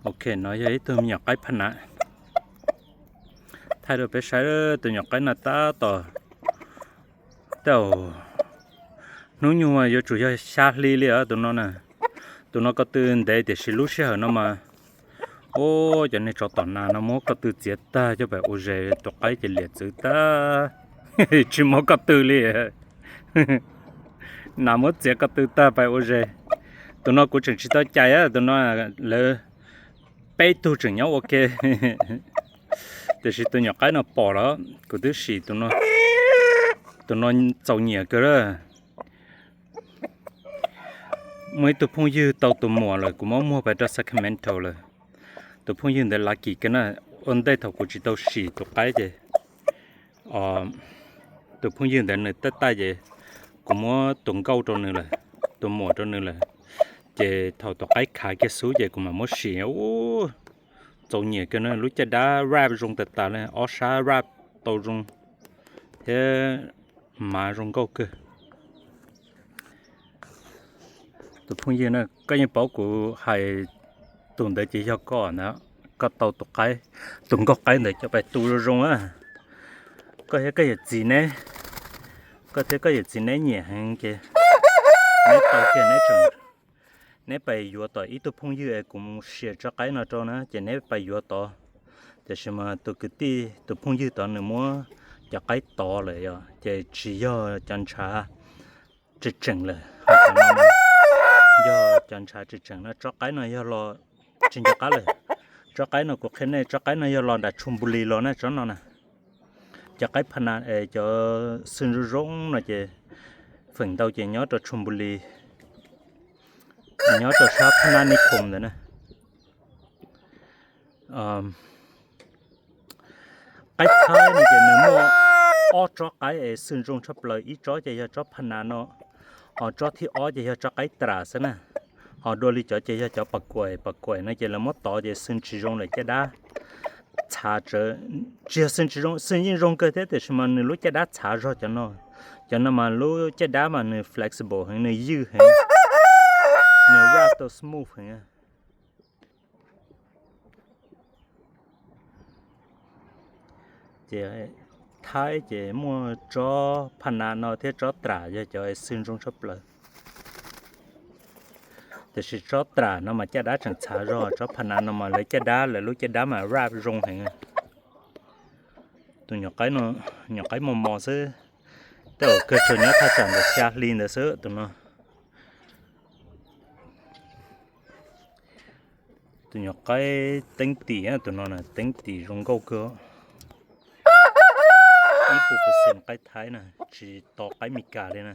Ok, no yog ib tug me nyuam qaib phaj nav. Thaij rau peb saib, tus nyuam qaib no tab tom, tej zaum hnub nyoog yuav tsum yog xya hli li os tus no na. Tus no ko tw ntev tiam sis lub sij hawm no mas, ua cov neeg tso tom nas no muab ko tw txiav tag coj pais ua zes, tus qaib ces liam txwv tag, tsis muaj ko tw li. Nas muab txiav ko tw tag pais ua zes. Tus no kuv tseem tsis tau cais, tus no lawv peb tug tseem nyob ua ke. Tiam sis tus nyuam qaib no pom lawm, kuv twb sim tus no, tus no txaus nyiam kawg lawm. Muaj ib tug phooj ywg tau tus muam lawm, kuv muab muag pais rau Sacramento lawm. Tus phooj ywg ntawd lav kis kawg na, ua ntej thaum kuv tsis tau sim tus qaib ces tus phooj ywg ntawd nws tab taj ces kuv muab tus nkauj rau nws lawm, tus muam rau nws lawm. Ces thaum tus qaib khav kiag xub ces kuv mam muab sim. Ua txaus nyiam kawg na, lub caj dab rap zoo tas tas li, ob sab rap tau zoo thiab, mav zoo nkauj kawg. Tus phooj ywg na, koj yeej paub kuv hais tus ntawd ces yog koj na, koj tau tus qaib, tus nkauj qaib ntawd coj pais tu zoo zoo a. Koj thiab koj yawm txiv neb, koj thiab koj yawm txiv neb nyiam heev ces neb tau kiag neb tseem, neb pais yuav tom ib tug phooj ywg es kuv mus sia tsob qaib no rau na ces neb pais yuav tod. Tiam sis mas tus kwv tij tus phooj ywg tod nws muab cov qaib tod lawm yom, ces tsis yog cov ntshav tseem tseem lawm, yog cov ntshav tseem tseem no, tsob qaib no yog los tsis nco qab lawm. Tsob qaib no kuv qhia nej, tsob qaib no yog los nram Chonbuli los na, tsob no na. Cov qaib phaj nas es cov xwb zoo zoo no ces feem ntau ces nyob rau Chonbuli, nyob rau sab Phaj Nab Nikhom ntawd na. Qaib Thaib no ces nws muaj ob tsob qaib es xwb zoo tshaj plaws, ib tsob ces yog tsob phaj nas no, ho tsob thib ob ces yog tsob qaib tram xwb na. Ho dua li cov ces yog cov pas kuam, pas kuam no ces lawv muab tod ces xwb tsis zoo lawm, caj dab txhav tsawv. Tsis yog xwb tsis zoo, xwb yeej zoo kawg thiab tiam sis mas nws lub caj dab txhav zog cov no. Cov no mas lub caj dab mas nws flexible heev, nws ywj heev, nws rap tau smooth heev. Ces Thaib ces muaj tsob phaj nas no thiab tsob tram yog cov xwb zoo tshaj plaws. Tiam sis tsob tram no mas caj dab tseem txhav zog, tsob phaj nas no mas lawv caj dab, lawv lub caj dab mas rap zoo heev. Tus nyuam qaib no, nyuam qaib mos mos xwb, tej zaum kawg tsuas nyob thaj tsam ntawm xya hli ntawd xwb tus no. Tus nyuam qaib teeb tim, tus no teeb tim zoo nkauj kawg. Ib puas percent qaib Thaib na, tsis tos qaib Meskas li na.